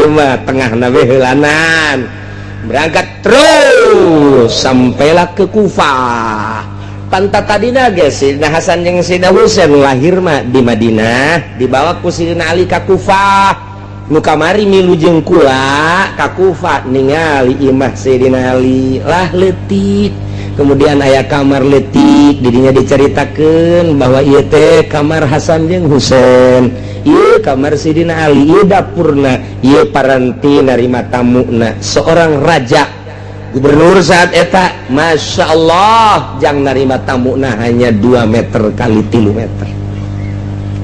Ieu mah tengah nabe heulanan. Berangkat terus sampailah ke Kufah. Pantat tadina ge Sayyidina Hasan jeung Sayyidina Husain lahir mah di Madinah, dibawa ku Sayyidina Ali ka Kufah. Nu kamari milu jeung kula ka Kufah, ningali imah Sayyidina Ali lah leutik. Kemudian aya kamar leutik, didinya diceritakeun bahwa ieu teh kamar Hasan jeung Husain, ieu kamar Sayyidina Ali, ieu dapurna, ieu paranti narima tamuna. Seorang raja gubernur saat eta, Masya Allah, jang narima tamuna hanya 2 meter kali 3 meter,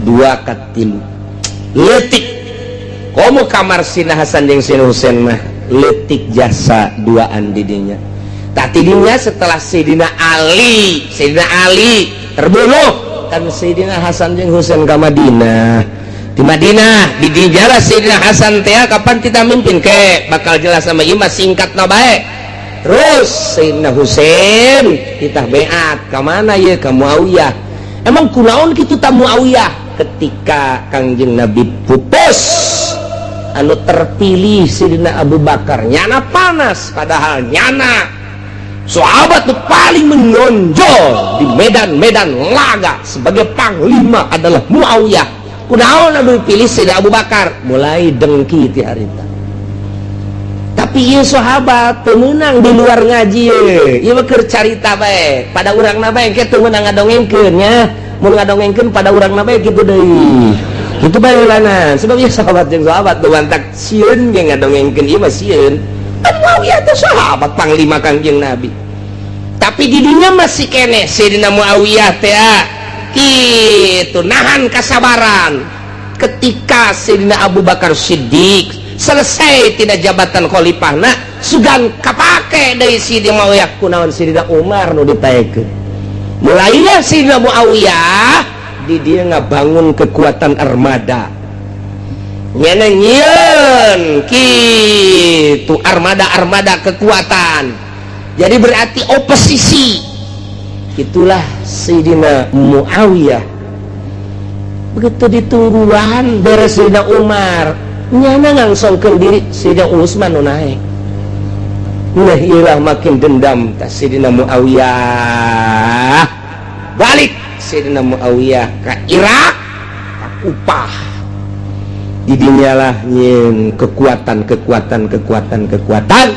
2 ka 3, leutik. Komo kamar Sina Hasan jeung Sina Husain mah leutik, jasa duaan didinya. Tak tidinya setelah Sayyidina Ali terbunuh kan, Sayyidina Hasan jeung Husain ke Madinah. Di Madinah di dijara Sayyidina Hasan teh kapan kita mimpin ke bakal jelas sama ieu mah, singkat na bae. Terus Sayyidina Husain kita beat ke mana ya? Ke Muawiyah. Emang kunaon kitu ta Muawiyah? Ketika Kangjeng Nabi pupus, anu terpilih Sayyidina Abu Bakar, nyana panas, padahal nyana sahabat nu paling menonjol di medan-medan laga sebagai panglima adalah Muawiyah. Kunaon anu dipilih Sayyidina Abu Bakar? Mulai dengki ti harita. Tapi ieu sahabat teu meunang di luar ngaji, ieu mah keur carita bae pada urangna bae, ke teu meunang ngadongengkeun nya. Mun ngadongengkeun pada urangna bae kitu deui, kitu bae lanan. Sebab ieu sahabat jeung sahabat nu mantak sieun ge ngadongengkeun ieu mah, sieun. Muawiyah teh sahabat panglima Kangjeng Nabi, tapi di dinya masih kene Sayyidina Muawiyah teh kitu nahan kasabaran. Ketika Sayyidina Abu Bakar Siddiq selesai tina jabatan khalifahna, sugan kapake dari Sayyidina Muawiyah, kunaon Sayyidina Umar nu ditaekeun? Mulainya Sayyidina Muawiyah di dia ngabangun kekuatan armada, nyana nyieun kitu armada-armada kekuatan. Jadi berarti oposisi itulah Sayyidina Muawiyah. Begitu ditungguan beres Sayyidina Umar, nyana ngangsongkeun diri, Sayyidina Utsman nu naik. Nah, ilah makin dendam ta Sayyidina Muawiyah. Balik Sayyidina Muawiyah ke Irak, ke Kufah. Didinyalah nyieun kekuatan, kekuatan, kekuatan, kekuatan.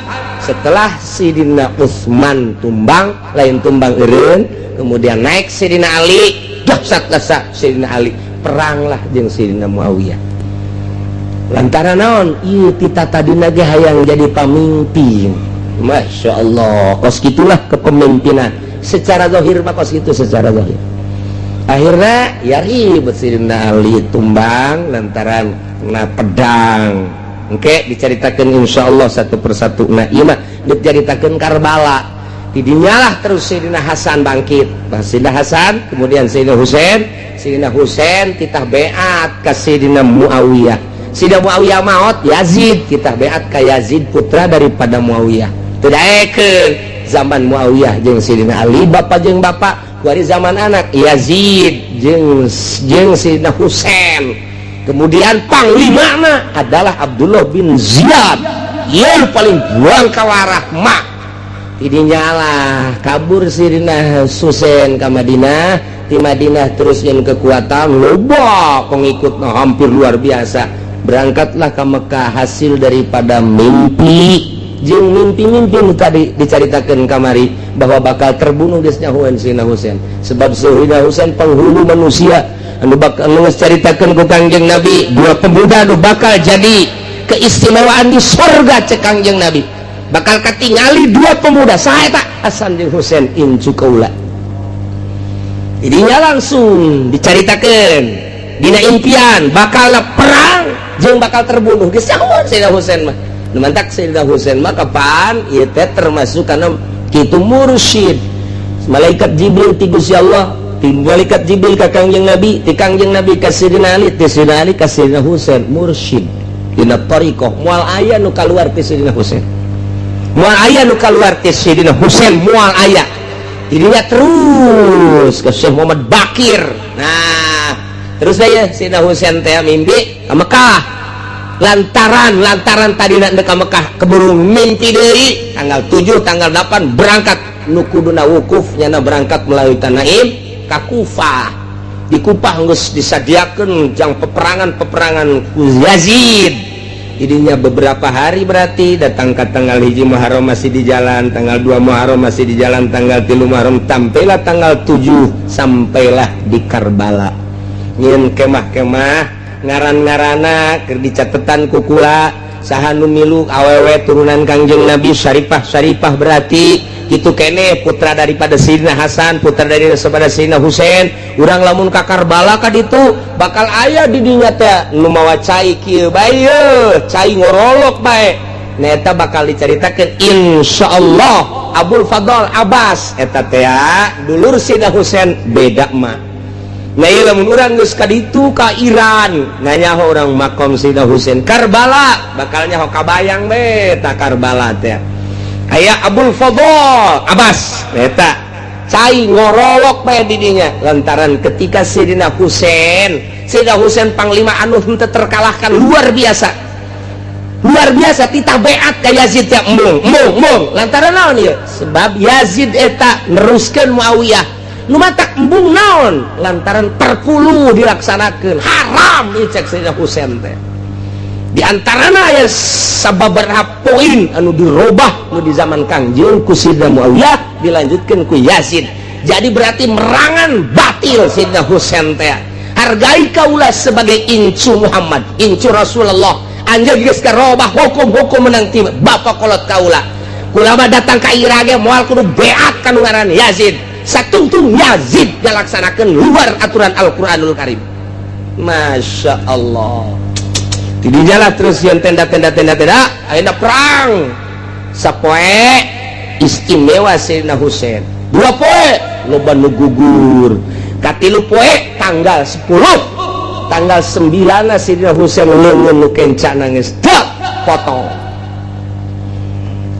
Setelah Sayyidina Utsman tumbang, lain tumbang eureun, kemudian naik Sayyidina Ali, dahsyat dahsyat Sayyidina Ali, peranglah jeung Sayyidina Muawiyah. Lantaran naon? Ieu tita tadina ge hayang jadi pamimpin. Masya Allah, kos gitulah kepemimpinan secara zahir mah, kos gitu secara zahir. Akhirnya ya ribet, Sayyidina Ali tumbang lantaran na pedang. Oke, diceritakan insya Allah satu persatu. Nah, iya mah diceritakan Karbala. Didinyalah terus Sayyidina Hasan bangkit. Bah, Sayyidina Hasan, kemudian Sayyidina Husain. Sayyidina Husain titah beat ke Sayyidina Muawiyah. Sayyidina Muawiyah maut, Yazid titah beat ke Yazid, putra daripada Muawiyah. Tidak ke zaman Muawiyah jeung Sayyidina Ali bapak jeung bapak, kuari zaman anak Yazid jeung jeung Sayyidina Husain. Kemudian panglimana adalah Abdullah bin Ziyad yang paling buang kawarah mak. Tidinyalah kabur Sayyidina Husain ke Madinah. Di Madinah terus yang kekuatan loba pengikut hampir luar biasa, berangkatlah ke Mekah. Hasil daripada mimpi jeung mimpi-mimpi nu tadi diceritakan kamari bahwa bakal terbunuh, geus nyahoan Sayyidina Husain, sebab Sayyidina Husain penghulu manusia anu bakal nu geus caritakeun ku Kangjeng Nabi, dua pemuda anu bakal jadi keistimewaan di sorga. Cek Kangjeng Nabi bakal katingali dua pemuda. Saha eta? Hasan jeung Husain, incu kaula. Jadinya langsung dicaritakeun dina impian bakal perang jeung bakal terbunuh, geus nyahoan Sayyidina Husain mah. Nu mantak Sayyidina Husain mah kapan ieu teh termasuk karena kitu mursyid malaikat Jibril ti Gusti Allah, ti malaikat Jibril ka Kangjeng Nabi, ti Kangjeng Nabi ka Sayyidina Ali, ti Sayyidina Ali ka Sayyidina Husain. Mursyid dina thariqah moal aya nu kaluar ti Sayyidina Husain, moal aya nu kaluar ti Sayyidina Husain, moal aya. Dirinya terus ke Syekh Muhammad Bakir. Nah, terus saya Sayyidina Husain teh mimpi ke Mekah. Lantaran lantaran tadi nak ka Mekah keburu mimpi deui, tanggal 7, tanggal 8 berangkat, nu kuduna wukuf nyana berangkat melalui Tanaim ka Kufah. Di Kufah geus disadiakeun jang peperangan-peperangan ku Yazid. Jadinya beberapa hari, berarti datang ke tanggal 1 Muharram masih di jalan, tanggal 2 Muharram masih di jalan, tanggal 3 Muharram, sampailah tanggal 7, sampailah di Karbala. Nyin kemah-kemah, ngaran-ngarana keur dicatetan ku kula, saha nu milu, awewe turunan Kangjeng Nabi, Syarifah Syarifah, berarti itu kene putra daripada Sayyidina Hasan, putra daripada Sayyidina Husain. Urang lamun ka Karbala ka ditu bakal aya di dinya teh nu mawa cai kieu bae ye, cai ngorolok bae. Nah, eta bakal diceritakeun insyaallah. Abul Fadl Abbas eta teh dulur Sayyidina Husain, beda mah. Nah, ieu lamun urang geus ka ditu ka Iran, nganyaho urang makom Sayyidina Husain Karbala, bakal nyaho kabayang be ta Karbala teh aya Abul Fadl Abbas eta cai ngorolok bae di dinya, lantaran ketika Sayyidina Husain, Sayyidina Husain panglima anu henteu terkalahkan, luar biasa, luar biasa, titah beat ka Yazid teh, embung embung embung. Lantaran naon ieu? Sebab Yazid eta neruskeun Muawiyah. Nu matak embung naon? Lantaran perpuluh dilaksanakeun haram ieu cek Sayyidina Husain teh. Di antarana aya sababaraha poin anu dirobah nu di zaman Kangjeng ku Sayyidina Muawiyah, dilanjutkan ku Yazid. Jadi berarti merangan batil Sayyidina Husain teh. Hargai kaula sebagai incu Muhammad, incu Rasulullah. Anjeun geus karobah hukum-hukum menang ti bapak kolot kaula. Kula mah datang ka Irak ge moal kudu beat ka nu ngaran Yazid. Satungtung Yazid ngalaksanakeun luar aturan Al-Qur'anul Karim. Masya Allah. Tidinya lah terus yang tenda tenda tenda tenda, ayeuna perang sapoe istimewa Sayyidina Husain, 2 poe loba nu gugur, katilu poe tanggal 10, tanggal 9 Sayyidina Husain leungeun nu kenca nangis dak potong.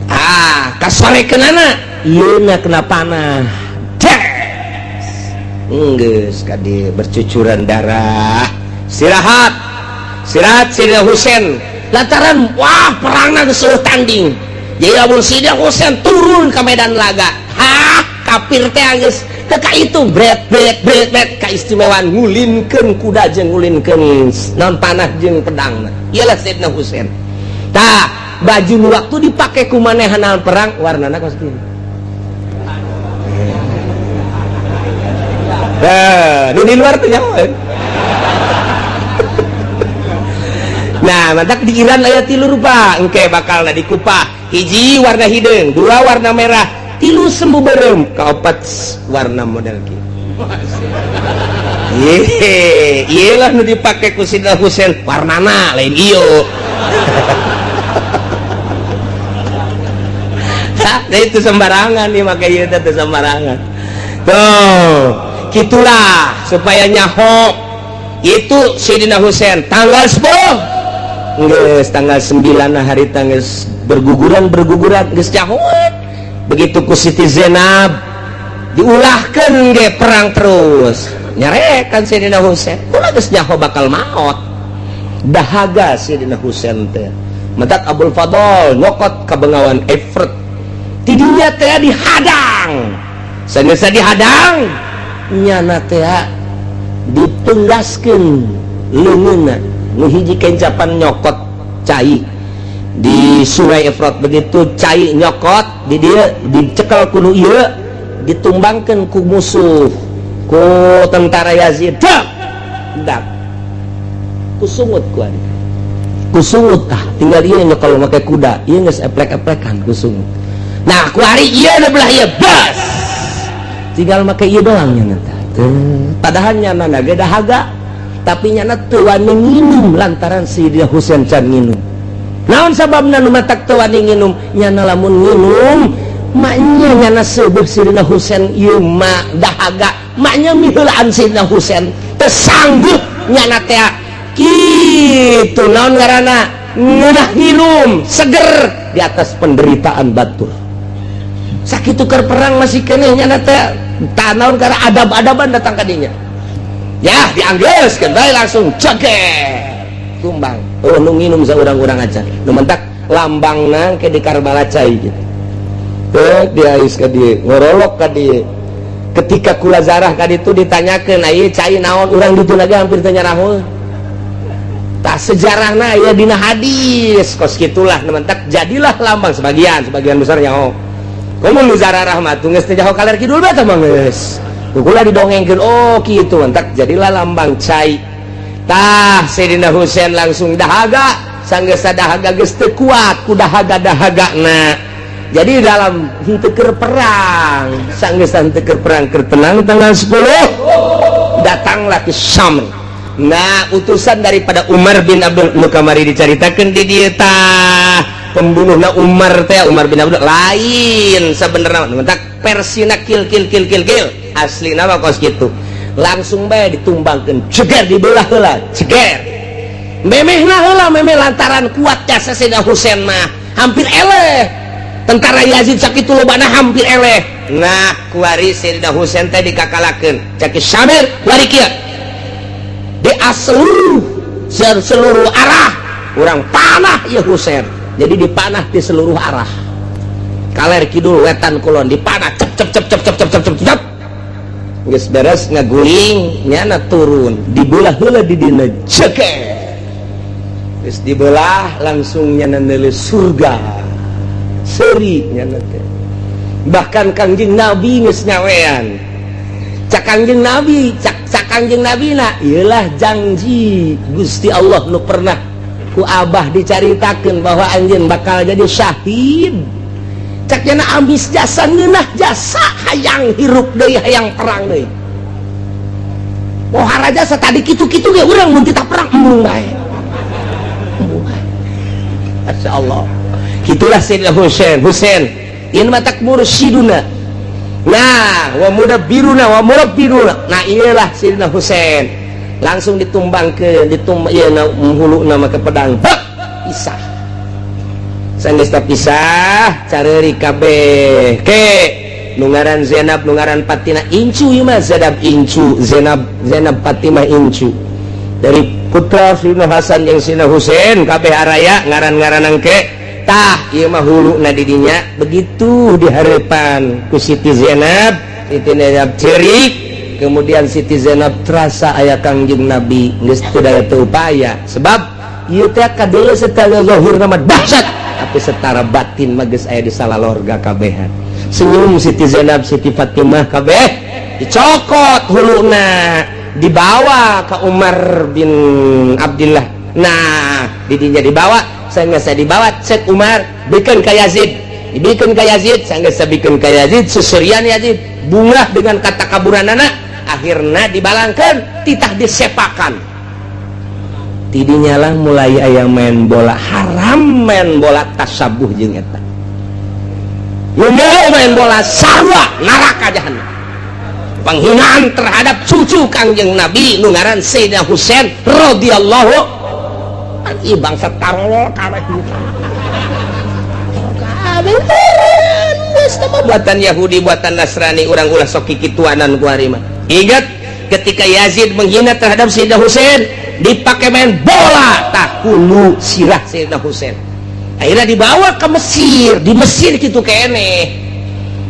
Ah, kasorekeunana ieuna kena panah. Des, geus kade bercucuran darah. Istirahat, istirahat Sayyidina Husain, lantaran wah, perangna geus tanding. Jadi lamun Sayyidina Husain turun ke medan laga, hah, kafir teh geus teu itu bret bret bret bret. Kaistimewaan ngulinkeun kuda jeung ngulinkeun naon, panah jeung pedang. Iyalah Sayyidina Husain. Tah, baju nu waktu dipake ku manehna perang warnana kos kieu. Nah, nu di luar teh nyaho. Nah, mantak di Iran aya tilu rupa, engke bakal di Kupah. Hiji warna hideung, dua warna merah, tilu sembuh berem, kaopat warna model kieu. Ye, iyalah nu dipake ku Sidna Husain warnana lain ieu. Nah, itu sembarangan nih make ieu teh sembarangan. Tuh, gitulah supaya nyaho itu Sayyidina Husain tanggal 10. Geus tanggal 9 hari tanggal berguguran berguguran geus nyaho. Begitu ku Siti Zainab diulahkeun ge perang terus. Nyarekan Sayyidina Husain, kula geus nyaho bakal maot. Dahaga Sayyidina Husain teh. Matak Abul Fadl nyokot ka bengawan Efrat. Tidinya teh dihadang. Sanes dihadang, nyana teh ditunggaskeun leungeunna. Nu hiji kencapan nyokot cai di Sungai Efrat, begitu cai nyokot di dia dicekel ku nu ieu, ditumbangkeun ku musuh, ku tentara Yazid. Dak dak kusungut ku adi kusungut. Ah, tinggal ieu nyekel make kuda ieu geus eplek-eplekan kusungut. Nah, ku ari ieu nu belah ieu bas tinggal make ieu doang nya teh. Padahal nyana ge dahaga, tapi nyana teu wani nginum lantaran Sayyidina Husain can nginum. Naon sababna nu matak teu wani nginum? Nyana lamun nginum maknya nyana seubeuh Sayyidina Husain ieu mah dahaga, maknya miheulaan Sayyidina Husain teu sanggup nyana teh kitu. Naon ngaranna ngeunah nginum seger di atas penderitaan batur. Sakitu keur perang masih keneh nyana teh tah naon karena adab-adaban datang ka dinya. Ya, dianggeuskeun bae langsung ceger. Tumbang. Oh, nu nginum saurang-urang acan. Nu mentak lambangna ke di Karbala cai gitu. Teu diais ka dieu, ngorolok ka dieu. Ketika kula zarah ka ditu ditanyakeun, "Ieu cai naon?" Urang ditu lagi hampir teu nyaraho. Tah, sejarahna aya dina hadis kos kitulah. Nu mentak jadilah lambang sebagian, sebagian besarnya. Oh, komo nu zarah mah tuh geus teu jauh kaler kidul bae tah mah geus. Kula didongengkeun, oh kitu, mentak jadilah lambang cai. Tah, Sayyidina Husain langsung dahaga, sanggeus dahaga geus teu kuat ku dahaga-dahagana. Jadi dalam henteu keur perang, sanggeus henteu keur perang, keur tenang, tanggal 10 datanglah ke Syam. Nah, utusan daripada Umar bin Abdul nu kamari dicaritakeun di dieu tah, pembunuhna Umar teh Umar bin Abdul lain sebenarnya, mentak versina kil kil kil kil kil, asli nama kos gitu. Langsung bae ditumbangkeun, ceger, dibelah heula, ceger, memehna heula memeh, lantaran kuat jasa Sayyidina Husain mah hampir eleh tentara Yazid sakitu lobana, hampir eleh. Nah, kuari Sayyidina Husain teh dikakalakeun cek Syamir kuari kieu, di seluruh seluruh arah urang panah ya Husain. Jadi dipanah di seluruh arah, kaler kidul wetan kulon dipanah, cep cep cep cep cep cep cep cep cep. Geus beres ngaguling, nyana turun, dibelah heula di dina, ceker. Geus dibelah langsung nyana neuleuh surga, seuri nyana teh. Bahkan Kangjeng Nabi geus nyawean. Cak Kangjeng Nabi, cak cak Kangjeng Nabi na iyalah janji Gusti Allah nu pernah ku Abah dicaritakeun bahwa anjeun bakal jadi syahid. Cak nyana ambis jasa, ngeunah jasa, hayang hirup deui, hayang perang deui. Pohara jasa tadi kitu-kitu ge urang mun titah perang embung bae. Embung bae. Masya Allah. Gitulah Sayyidina Husain. Husain ini matak mursyiduna. Nah, wa mudabbiruna wa murabbiruna. Nah, iyalah Sayyidina Husain. Langsung ditumbang ke ditum ieu na huluna make pedang. Hak, pisah. Sanggeus pisah, careuri kabeh. Ke nu ngaran Zainab, nu ngaran Fatimah incu ieu mah. Zainab incu, Zainab, Zainab Fatimah incu. Dari putra Sayyidina Hasan jeung Sayyidina Husain kabeh araya ngaran-ngaran engke. Tah, ieu mah huluna di dinya begitu dihareupan ku Siti Zainab, Siti Zainab cerik, kemudian Siti Zainab terasa aya Kangjeng Nabi, geus teu daya teu upaya, sebab ieu teh kadeuleu secara zahir mah dahsyat, tapi secara batin mah geus aya di salalorga kabehan. Senyum Siti Zainab, Siti Fatimah kabeh, dicokot huluna, dibawa ke Umar bin Abdullah. Nah, didinya dibawa, sehingga saya dibawa, cek Umar, bikin ke Yazid, dibikin ke Yazid, sehingga saya bikin ke Yazid, seserian Yazid bungah dengan kata kaburan anak, akhirnya dibalangkan, titah disepakan. Tidinya lah mulai aya main bola haram, main bola tasabuh jeung eta. Nu mau main bola sarua neraka jahanam. Penghinaan terhadap cucu Kangjeng Nabi nu ngaran Sayyidina Husain radhiyallahu. Ih, bangsa tarolol kabeh, kabeh geus buatan Yahudi, buatan Nasrani. Urang ulah sok kikituanan ku ari mah. Ingat ketika Yazid menghina terhadap Sayyidina Husain dipakai main bola, tah hulu sirah Sayyidina Husain akhirnya dibawa ke Mesir. Di Mesir gitu kene,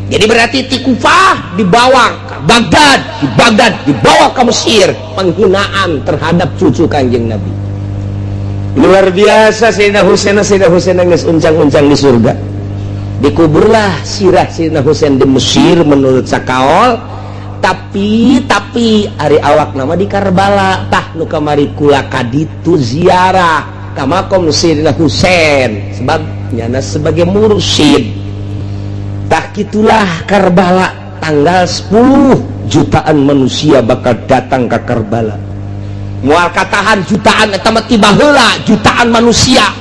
jadi berarti di Kufah dibawa ke Baghdad, di Baghdad dibawa ke Mesir. Penghinaan terhadap cucu Kanjeng Nabi luar biasa. Sayyidina Husain, Sayyidina Husain geus uncang-uncang di surga. Dikuburlah sirah Sayyidina Husain di Mesir menurut sakaol, tapi ari awak nama di Karbala. Tah, nu kamari kula kaditu ziarah ka makom Sayyidina Husain sebab nyana sebagai mursyid. Tah, gitulah Karbala. Tanggal 10 jutaan manusia bakal datang ke Karbala, mual katahan jutaan eta mah. Tiba heula jutaan manusia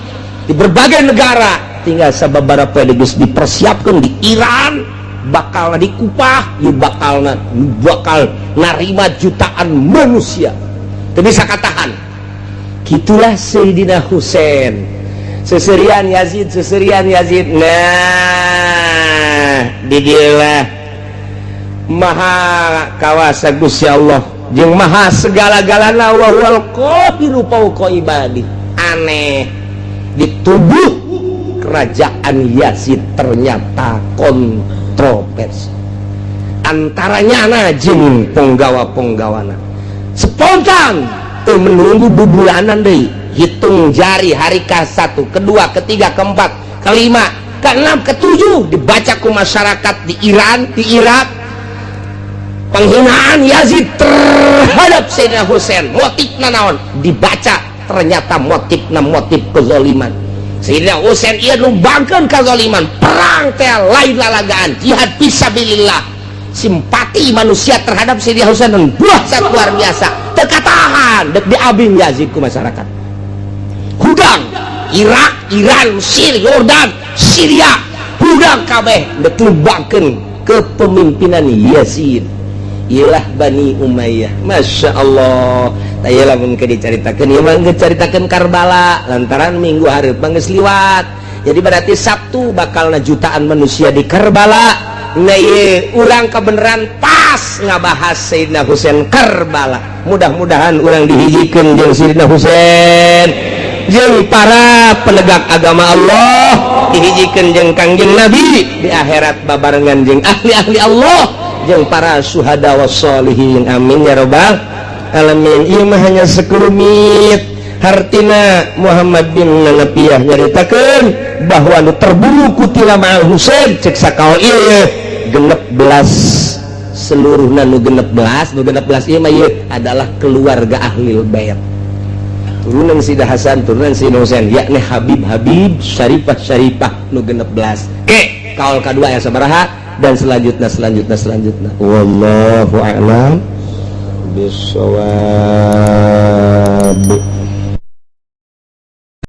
di berbagai negara, tinggal sababaraha geus dipersiapkan di Iran, bakal di Kupah ya, bakal bakal narima jutaan manusia, teu bisa katahan. Gitulah Sayyidina Husain, seserian Yazid, seserian Yazid. Nah, di dieu maha kawasa Gusti Allah jeung maha segala-galana, wa huwal qahiru fauqa ibadi. Aneh, di tubuh kerajaan Yazid ternyata kontroversi antaranya jeung penggawa-penggawana. Spontan tuh menunggu bubulanan deh, hitung jari, hari ke satu, kedua, ketiga, keempat, kelima, keenam, ketujuh, dibaca ku masyarakat di Iran, di Irak, penghinaan Yazid terhadap Sayyidina Husain motifna naon. Dibaca, ternyata motifna motif kezoliman. Sayyidina Husain ieu numbangkeun kezoliman, perang teh lain lalagaan, jihad fisabilillah. Simpati manusia terhadap Sayyidina Husain dan buah luar biasa, teu katahan, dek diabing Yazid ku masyarakat. Hudang Irak, Iran, Mesir, Yordan, Syria, hudang kabeh dek numbangkeun kepemimpinan Yazid. Iyalah Bani Umayyah. Masya Allah. Iyalah, mungkin diceritakan, ieu mah caritakeun Karbala lantaran minggu hari geus liwat, jadi berarti Sabtu bakal jutaan manusia di Karbala. Nah, ieu urang kebenaran pas ngabahas Sayyidina Husain, Karbala. Mudah-mudahan urang dihijikeun jeung Sayyidina Husain, jeung para penegak agama Allah, dihijikeun jeung Kangjeng Nabi, di akhirat babarengan jeung ahli-ahli Allah, jeung para syuhada wassolihin. Amin ya robbal alamin. Ieu mah hanya sekelumit. Hartina Muhammad bin Hanafiah nyaritakeun bahwa nu terbunuh qutila ma'al Husain, cek sakaol ieu 16 seluruhna. Nu 16, nu 16 ieu mah ieu adalah keluarga ahli bait, turunan Sida Hasan, turunan Sida Husain, yakni Habib Habib, Syarifah Syarifah, nu 16. Ke kaul kedua ya sabaraha dan selanjutnya, selanjutnya, selanjutnya. Wallahu a'lam bissawab.